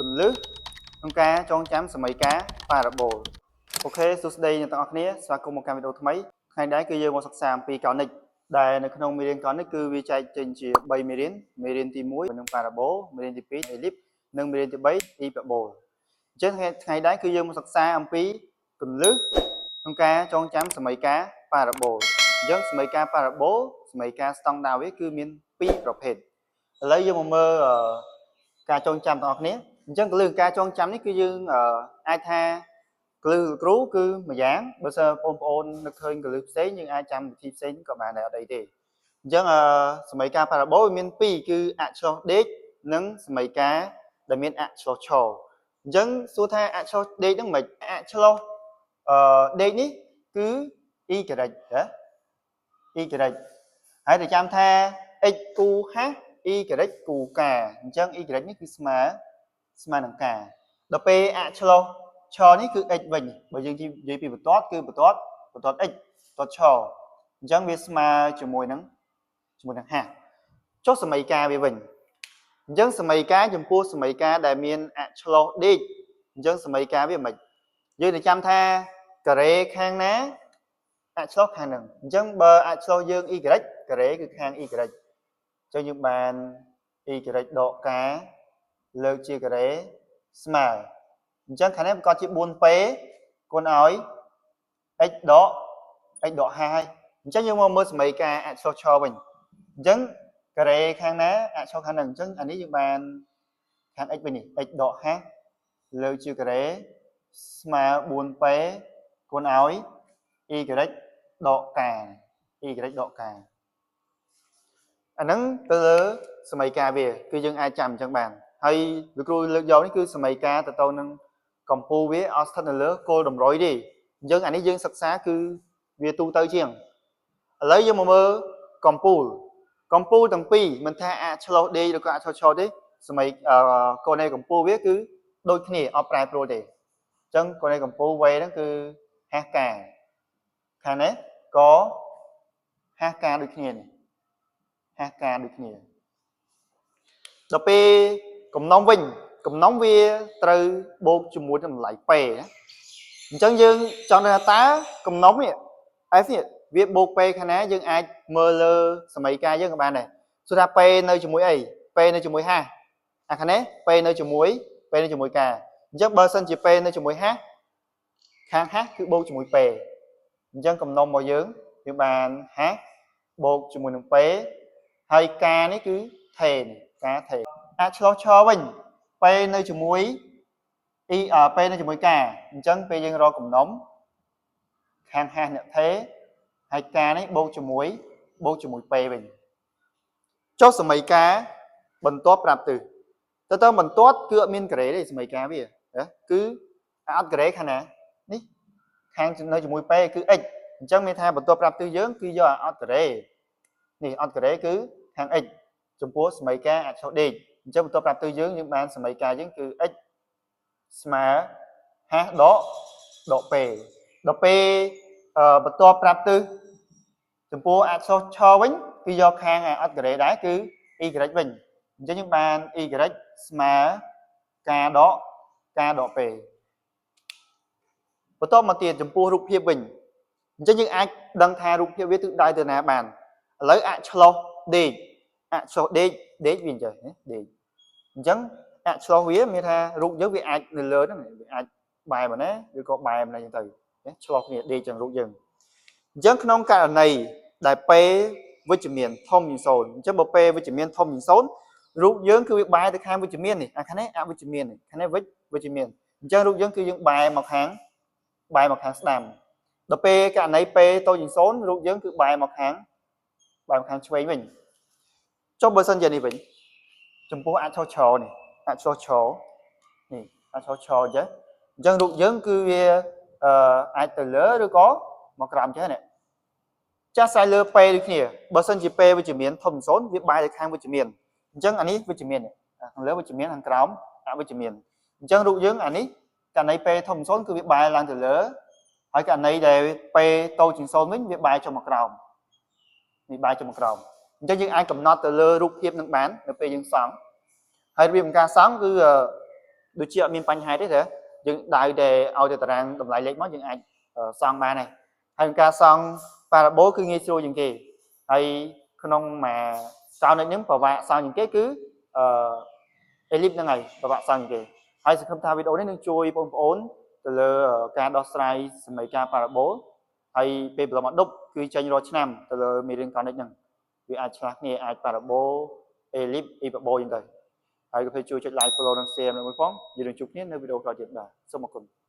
គន្លឹះក្នុងការចងចាំសមីការប៉ារ៉ាបូល OK សួស្តីអ្នកទាំងអស់គ្នាស្វាគមន៍មកកាន់វីដេអូថ្មីថ្ងៃនេះគឺយើងមកសិក្សាអំពីកោនិកដែលនៅក្នុងមេរៀនកោនិកគឺវាចែកចេញជា3មេរៀនមេរៀនទី1នឹងប៉ារ៉ាបូលមេរៀនទី2អេលីបនិងមេរៀនទី3អ៊ីប៉ាបូលអញ្ចឹងថ្ងៃនេះគឺយើងមកសិក្សាអំពីគន្លឹះក្នុងការចងចាំសមីការប៉ារ៉ាបូលអញ្ចឹងសមីការប៉ារ៉ាបូលសមីការស្តង់ដារវាគឺមាន2ប្រភេទឥឡូវយើងមកមើលការចងចាំទាំងអស់គ្នាអញ្ចឹងគន្លឹះការចងចាំនេះគឺយើងអាចថាគន្លឹះគ្រូគឺមួយយ៉ាងបើសិនបងប្អូននឹកឃើញគន្លឹះផ្សេងយើងអាចចាំវិធីផ្សេងក៏បានដែរអត់អីទេអញ្ចឹងសមីការប៉ារ៉ាបូលមាន2គឺអក្សរដេកនិងសមីការដែលមានអក្សរឆអញ្ចឹងសួរថាអក្សរដេកហ្នឹងមិនអក្សរអឺដេកនេះគឺ y ណា y ហើយទៅចាំថា x គូ h y គូ k អញ្ចឹង y នេះគឺស្មើនឹង k ដល់ពេលអក្សរឆនេះគឺ x វិញបើយើងនិយាយពីបន្ទាត់គឺបន្ទាត់ x បន្ទាត់ឆអញ្ចឹងវាស្មើជាមួយនឹង h ចុះសមីការវាវិញអញ្ចឹងសមីការចំពោះសមីការដែលមានអក្សរដេកអញ្ចឹងសមីការវាមិនយើងទៅចាំថាការ៉េខាងណាអក្សរខាងហ្នឹងអញ្ចឹងបើអក្សរយើង y ការ៉េគឺខាង y អញ្ចឹងយើងបាន y ដក k លើកជាការ៉េស្មើអញ្ចឹងខាងនេះប្រកាសជា 4p គុណឲ្យ x ដក x ដក h ហើយអញ្ចឹងយើងមកមើលសមីការអក្សរឆវិញអញ្ចឹងការ៉េខាងណាអក្សរខាងហ្នឹងអញ្ចឹងអានេះយើងបានខាង x វិញនេះ x ដក h លើកជាការ៉េស្មើ 4p គុណឲ្យ y ដក k y ដក k អាហ្នឹងទៅលើសមីការវាគឺយើងអាចចាំអញ្ចឹងបានហើយលោកគ្រូលើកយកនេះគឺសមីការទៅនឹងកម្ពូលវាអត់ស្ថិតនៅលើគោលតម្រុយទេអញ្ចឹងអានេះយើងសិក្សាគឺវាទូទៅជាងឥឡូវយើងមកមើលកម្ពូលកម្ពូលទាំងពីរមិនថាអាចឆ្លុះដេកឬក៏អាចឆ្លុះឆទេសមីកូននៃកម្ពូលវាគឺដូចគ្នាអត់ប្រែប្រួលទេអញ្ចឹងកូននៃកម្ពូល V ហ្នឹងគឺ h k ខាងនេះក៏ h k ដូចគ្នានេះ h k ដូចគ្នាដល់ពេលកំណុំវិញកំណុំវាត្រូវបូកជាមួយនឹងតម្លៃ p ណាអញ្ចឹងយើងចង់ដឹងថាតើកំណុំនេះ f នេះវាបូក p ខាងណាយើងអាចមើលលើសមីការយើងក៏បានដែរសួរថា p នៅជាមួយអី p នៅជាមួយ h អាខាងនេះ p នៅជាមួយ p នៅជាមួយ k អញ្ចឹងបើសិនជា p នៅជាមួយ h ខាង h គឺបូកជាមួយ p អញ្ចឹងកំណុំរបស់យើងយើងបាន h បូកជាមួយនឹង p ហើយ k នេះគឺថេនេះ k ថេអាចឆ្លោះឆវិញ p នៅជាមួយ e p នៅជាមួយ k អញ្ចឹងពេលយើងរកកំណុំខាង h អ្នកថេហើយ k នេះបូកជាមួយ p វិញចុះសមីការបន្ទាត់ប្រាប់ទិសទៅបន្ទាត់គឺអត់មានការ៉េទេសមីការវាគឺអត់ការ៉េខាងណានេះខាងនៅជាមួយ p គឺ x អញ្ចឹងមានថាបន្ទាត់ប្រាប់ទិសយើងគឺយកអត់ការ៉េនេះអត់ការ៉េគឺខាង x ចំពោះសមីការអក្សរដេកអញ្ចឹងបន្ទាត់ប្រាប់ទិសយើងយើងបានសមីការយើងគឺ x ស្មើ h ដក p ដល់ពេលបន្ទាត់ប្រាប់ទិសចំពោះអក្សរឆវិញគឺយកខាងអត់ការ៉េដែរគឺ y វិញអញ្ចឹងយើងបាន y ស្មើ k ដក k ដក p បន្ទាប់មកទៀតចំពោះរូបភាពវិញអញ្ចឹងយើងអាចដឹងថារូបភាពវាទិសដៅទៅណាបានឥឡូវអឆ្លោះដេកអឆ្លោះដេកដេកវាអញ្ចឹងដេកអញ្ចឹងអឆ្លោះវាមានថារូបយើងវាអាចនៅលើហ្នឹងវាអាចបែរមកណាឬក៏បែរមកណាអញ្ចឹងទៅឆ្លោះគ្នាដេកចឹងរូបយើងអញ្ចឹងក្នុងករណីដែល p វិជ្ជមានធំជាង0អញ្ចឹងបើ p វិជ្ជមានធំជាង0រូបយើងគឺវាបែរទៅខាងវិជ្ជមាននេះអាខាងនេះអវិជ្ជមាននេះខាងនេះវិជ្ជមានអញ្ចឹងរូបយើងគឺយើងបែរមកខាងស្ដាំដល់ពេលករណី p តូចជាង0រូបយើងគឺបែរមកខាងឆ្វេងវិញចុះបើសិនជានេះវិញចំពោះអក្សរឆនេះអក្សរឆនេះអក្សរឆអញ្ចឹងអញ្ចឹងរូបយើងគឺវាអឺអាចទៅលើឬក៏មកក្រោមចេះនេះចាស់ខ្សែលើ P ដូចគ្នាបើសិនជា P វិជ្ជមានធំ0វាបែរទៅខាងវិជ្ជមានអញ្ចឹងអានេះវិជ្ជមានខាងលើវិជ្ជមានខាងក្រោមអវិជ្ជមានអញ្ចឹងរូបយើងអានេះករណី P ធំ0គឺវាបែរឡើងទៅលើហើយករណីដែល P តូចជាង0វិញវាបែរចុះមកក្រោមនេះបែរចុះមកក្រោមអញ្ចឹងយើងអាចកំណត់ទៅលើរូបភាពនឹងបាននៅពេលយើងសង់ហើយរបៀបនៃការសង់គឺ ដូចជាអត់មានបញ្ហាទេទេយើងដៅតែឲ្យតែតារាងតម្លៃលេខមកយើងអាចសង់បានហើយហើយការសង់ប៉ារ៉ាបូលគឺងាយស្រួលជាងគេហើយក្នុងមួយកោនិកហ្នឹងប្រវាក់សង់ជាងគេគឺអឺអេលីបហ្នឹងហើយប្រវាក់សង់ជាងគេហើយសង្ឃឹមថាវីដេអូនេះនឹងជួយបងប្អូនទៅលើការដោះស្រាយសមីការប៉ារ៉ាបូលហើយពេលប្រឡងមកដប់គឺចេញរាល់ឆ្នាំទៅលើមេរៀនកោនិកហ្នឹងវាអាចឆ្លាស់គ្នាអាចប៉ារ៉ាបូលអេលីបអ៊ីប៉ាបូលអញ្ចឹងទៅហើយកុំភ្លេចជួយចុច like, follow និង share មួយផងយើងនឹងជួបគ្នានៅវីដេអូក្រោយទៀតបាទសូមអរគុណ។